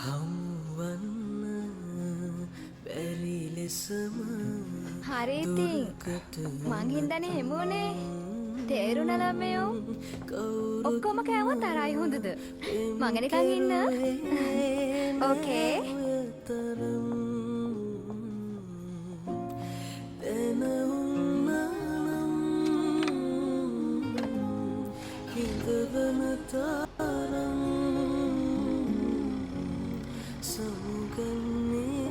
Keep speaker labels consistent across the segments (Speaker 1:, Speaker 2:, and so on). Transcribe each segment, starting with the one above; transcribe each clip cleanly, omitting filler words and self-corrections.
Speaker 1: හමුවන්න බැරි ලෙසම
Speaker 2: හරි ඉතින්. මං හින්දානේ එහෙම වුනේ. තේරුණා ළමයෝ. ඔක්කොම කෑවොත් තරයි හොඳද? මං එනකන් ඉන්න. ඕකේ.
Speaker 1: හිතවන තරම් සමුගන්නේ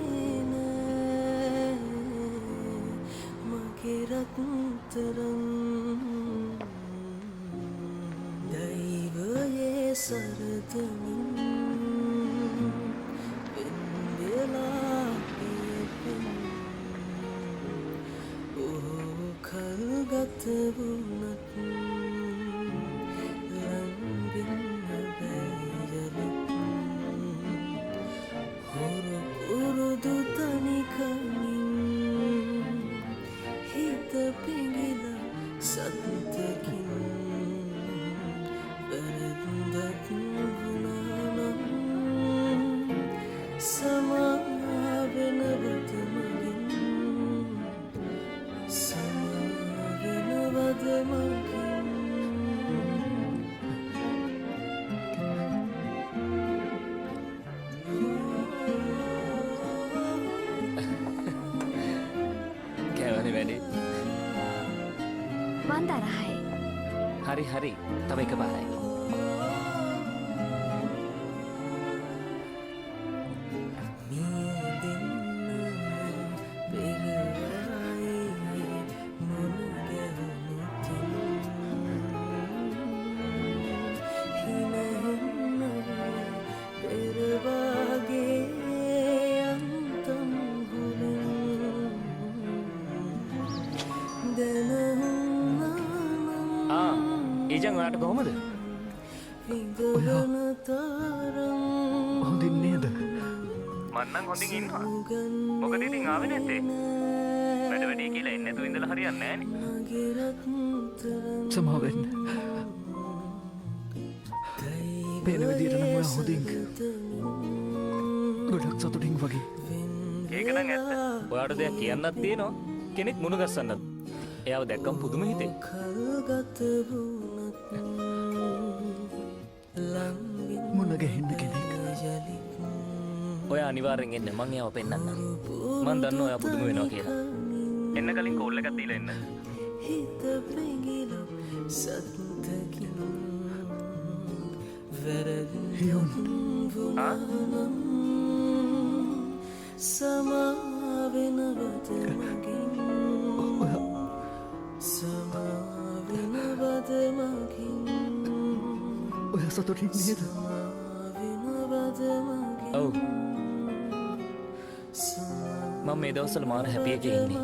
Speaker 1: නෑ මගේ රත්තරන් දෛවයේ සරදමින් වෙන් වෙලා පියපෙන් බොහෝ කල් ගත වුණත් ලං වෙන්න බෑ යළිත් හොරු පුරුදු තනිකමින් හිත පෙඟිලා සතුටකින් වැරද්දක් වුණා නම් සමා වෙනවද මගෙන් සමා වෙනවද මගෙන්.
Speaker 3: කෑවනේ වැඩේ.
Speaker 2: මං තරහයි.
Speaker 3: හරි හරි. තව එකපාරයි.
Speaker 1: මිය දෙන්න පෙර ආයේ මුණ ගැහුණුතින් හිනහෙන්න පෙර වාගේ යන්තම් හොලින් දැනහුණා නම්
Speaker 3: ආ ඊජන් ඔයාට කොහොමද?
Speaker 1: විඳවන තරම්
Speaker 4: හොඳින් නේද?
Speaker 3: මං නම් හොඳින් ඉන්නවා. මොකද ඉතින් ආවේ නැත්තේ? වැඩ වැඩි කියලා එන්නේ නැතුව ඉඳලා හරියන්නේ නෑනේ.
Speaker 1: මගේ රත්තරන්
Speaker 4: සමා වෙන්න. පේන විදියට නම් ඔයා හොඳින් ගොඩක් සතුටින් වගේ.
Speaker 3: ඒක නම් ඇත්ත. ඔයාට දෙයක් කියන්නත් තියෙනවා. කෙනෙක් මුණ ගස්සන්නත්. එයාව දැක්කම පුදුම හිතේ.
Speaker 1: කල්ගත වුණත් ලං
Speaker 4: මුණ ගැහෙන්න කෙනෙක්.
Speaker 1: යළිත්
Speaker 3: ඔයා අනිවාර්යෙන් එන්න මං එයාව පෙන්නන්නම්. මං දන්නවා ඔයා පුදුම වෙනවා කියලා. එන්න කලින් කෝල් එකක් දීලා එන්න.
Speaker 1: හිත පෙඟිලා සතුටකින් වැරද්දක් වුණා නම් සමා වෙනවද මගෙන් සමා වෙනවද මගෙන්
Speaker 4: ඔයා සතුටින් නේද?
Speaker 1: සමා වෙනවද මගෙන්
Speaker 3: ඔව්. මං මේ දවස්වල මාර හැපි එකේ ඉන්නේ.